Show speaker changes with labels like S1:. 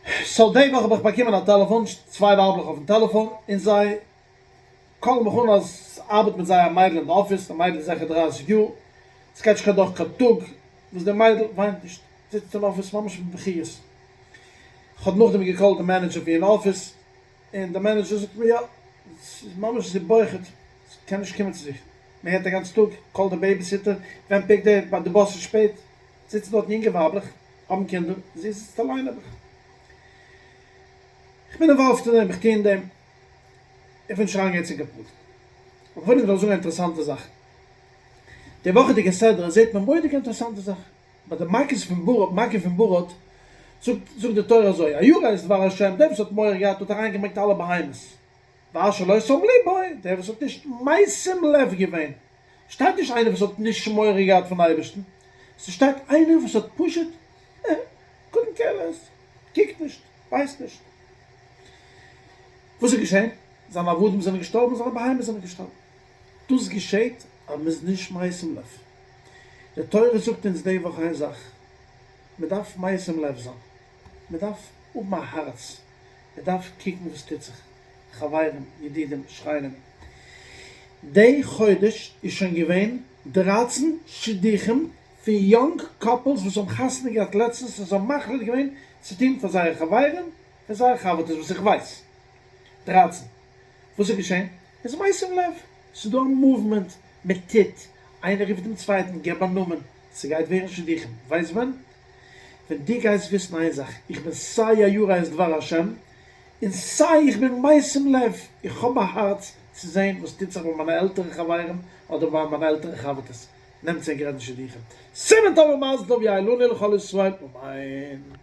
S1: סאו די וואך האב איך באקומען א טעלעפאן, צוויי ווייבלעך אויפן טעלעפאן, און זיי קאלן מיך אן אז ס'ארבעט מיט זיי א מיידל אין די אפיס, די מיידל איז זיכער דרייסיג יאר, ס'גייט נישט קיין דורך קיין טאג וואס די מיידל וויינט נישט, זיצט אין אפיס ממש מיט בכיות. כ'האב נאכדעם געקאלט די מענעדזשער פון יענע אפיס, און די מענעדזשער זאגט מיר יא, ס'איז ממש זי בוכה'ט, זי קען נישט קומען צו זיך, מ'הערט א גאנץ טאג, קאל די בעיביסיטער, ווען פיקט די די באס איז שפעט, זיצן דארטן יונגע ווייבלעך, האבן קינדער, זי זיצט אליין נעבעך. כ'בין involved אין דעם, איך טוה אין דעם, איך וויל נישט אריינגיין יעצט אין קיין פרטים. אבער כ'וויל ענק זאגן א אינטערעסאנטע זאך. די וואכעדיגע סדרה זעט מען מורא'דיג אינטערעסאנטע זאך. ביי די מכות פון ברד, מכה פון ברד, זאגט זאגט די תורה אזוי, הירא את דבר השם, דער וואס האט מורא געהאט האט אריינגעברענגט אלע בהמות, ואשר לא שם לבו, דער וואס האט נישט משים לב געווען, שטייט נישט איינער וואס האט נישט מורא געהאט פון אייבערשטן, ס'שטייט איינער וואס האט פשוט couldn't care less, קוקט נישט, ווייסט נישט. וואס איז געשען? זיינע עבדים זענען געשטארבן, זיינע בהמות זענען געשטארבן. דאס געשעט אז מ'איז נישט משים לב. די תורה זאגט אונז די וואך איין זאך, מ'דארף משים לב זיין, מ'דארף האבן א הארץ, מ'דארף קוקן וואס טוט זיך, חברים, ידידים, שכנים. די חודש איז שוין געווען 13 שידוכים פון young couples וואס האבן חתונה געהאט לעצטנס און זיי האבן מחליט געווען צו טון פאר זייערע חברים און זייער חבר'טעס וואס איך ווייס. 13. וואס איז געשען? איז משים לב, ס'איז דא א movement, מען טוט, איינער רופט דעם צווייטן, געב א נאמען, ס'גייט ווערן שידוכים, ווייסט ווען? ווען דו גייסט וויסן איין זאך, איך בין סיי א ירא את דבר השם, און סיי איך בין משים לב, איך האב א הארץ צו זען וואס טוט זיך ביי מיינע עלטערע חברים אדער ביי מיינע עלטערע חבר'טעס, נעמטס ענק רעדן שידוכים, סימן טוב ומזל טוב יהא לנו ולכל ישראל, אמן.